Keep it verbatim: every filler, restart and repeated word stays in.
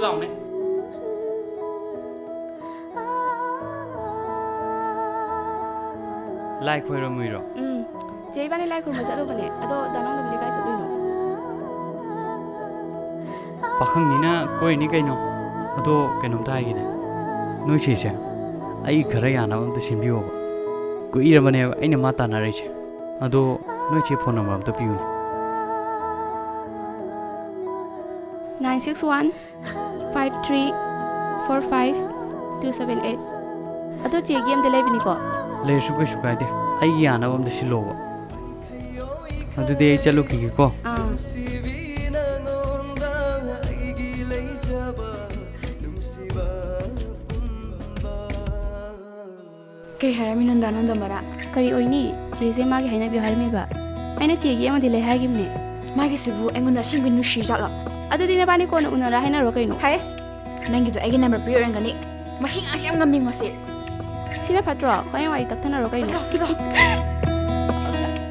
ꯂꯥꯎꯅꯦ꯫ ꯂꯥꯏ ꯈꯣꯏꯔꯝꯃꯨꯏꯔꯣ? ꯎꯝ꯫ ꯆꯦ, ꯏꯕꯥꯅꯤ ꯂꯥꯏ ꯈꯨꯔꯨꯝꯕ ꯆꯠꯂꯨꯕꯅꯦ꯫ ꯑꯗꯣ ꯗꯥ ꯅꯣꯡꯗꯝꯗꯤ ꯀꯥꯏ ꯆꯠꯂꯨꯏꯅꯣ? ꯄꯥꯈꯪꯅꯤꯅ ꯀꯣꯏꯅꯤ ꯀꯩꯅꯣ꯫ ꯑꯗꯣ ꯀꯩꯅꯣꯝꯇ ꯍꯥꯏꯒꯦꯅꯦ꯫ ꯅꯣꯏ ꯆꯦꯁꯦ ꯑꯩ ꯈꯔ ꯌꯥꯅꯕ ꯑꯝꯇ ꯁꯤꯟꯕꯤꯌꯣꯕ꯫ ꯀꯨꯏꯔꯕꯅꯦꯕ ꯑꯩꯅ ꯃꯥ ꯇꯥꯟꯅꯔꯛꯏꯁꯦ꯫ ꯑꯗꯣ ꯅꯣꯏ ꯆꯦ phone number ꯑꯝꯇ ꯄꯤꯌꯨꯅꯦ꯫ Nine six one five three four five two seven eight꯫ ꯑꯗꯣ ꯆꯦꯒꯤ ꯑꯝꯗ ꯂꯩꯕꯅꯤꯀꯣ? ꯂꯩꯔꯁꯨ ꯀꯩꯁꯨ ꯀꯥꯏꯗꯦ, ꯑꯩꯒꯤ ꯌꯥꯅꯕ ꯑꯝꯇ ꯁꯤꯜꯂꯣꯕ꯫ ꯑꯗꯨꯗꯤ ꯑꯩ ꯆꯠꯂꯨꯈꯤꯒꯦꯀꯣ꯫ ꯑꯥ꯫ ꯀꯩ ꯍꯥꯏꯔꯝꯃꯤꯅꯣ ꯗꯥ ꯅꯣꯡꯗꯝꯕꯅ? ꯀꯔꯤ ꯑꯣꯏꯅꯤ? ꯆꯦꯁꯦ ꯃꯥꯒꯤ ꯍꯥꯏꯅꯕꯤꯌꯨ ꯍꯥꯏꯔꯝꯃꯤꯕ꯫ ꯑꯩꯅ ꯆꯦꯒꯤ ꯑꯃꯗꯤ ꯂꯩ ꯍꯥꯏꯒꯤꯕꯅꯦ꯫ ꯃꯥꯒꯤꯁꯤꯕꯨ ꯑꯩꯉꯣꯟꯗ ꯑꯁꯦꯡꯕꯩ ꯅꯨꯡꯁꯤꯔꯤꯖꯥꯠꯂꯣ? ꯑꯗꯨꯗꯤ ꯅꯕꯥꯅꯤ ꯀꯣꯟꯅ ꯎꯅꯔ ꯍꯥꯏꯅꯔꯣ ꯀꯩꯅꯣ꯫ ꯍꯥꯏꯁ, ꯅꯪꯒꯤꯗꯣ ꯑꯩꯒꯤ number ꯄꯤꯔꯛ ꯑꯣꯏꯔꯝꯒꯅꯤ꯫ ꯃꯁꯤ ꯉꯥꯡꯁꯤ ꯌꯥꯝ ꯉꯝꯃꯤ ꯃꯁꯤ꯫ ꯁꯤꯅ ꯐꯠꯇ꯭ꯔꯣ? ꯍꯣꯔꯦꯟ ꯋꯥꯔꯤ ꯇꯛꯊꯅꯔꯣ ꯀꯩꯅꯣ꯫ ꯆꯠꯂꯣ, ꯆꯠꯂꯣ꯫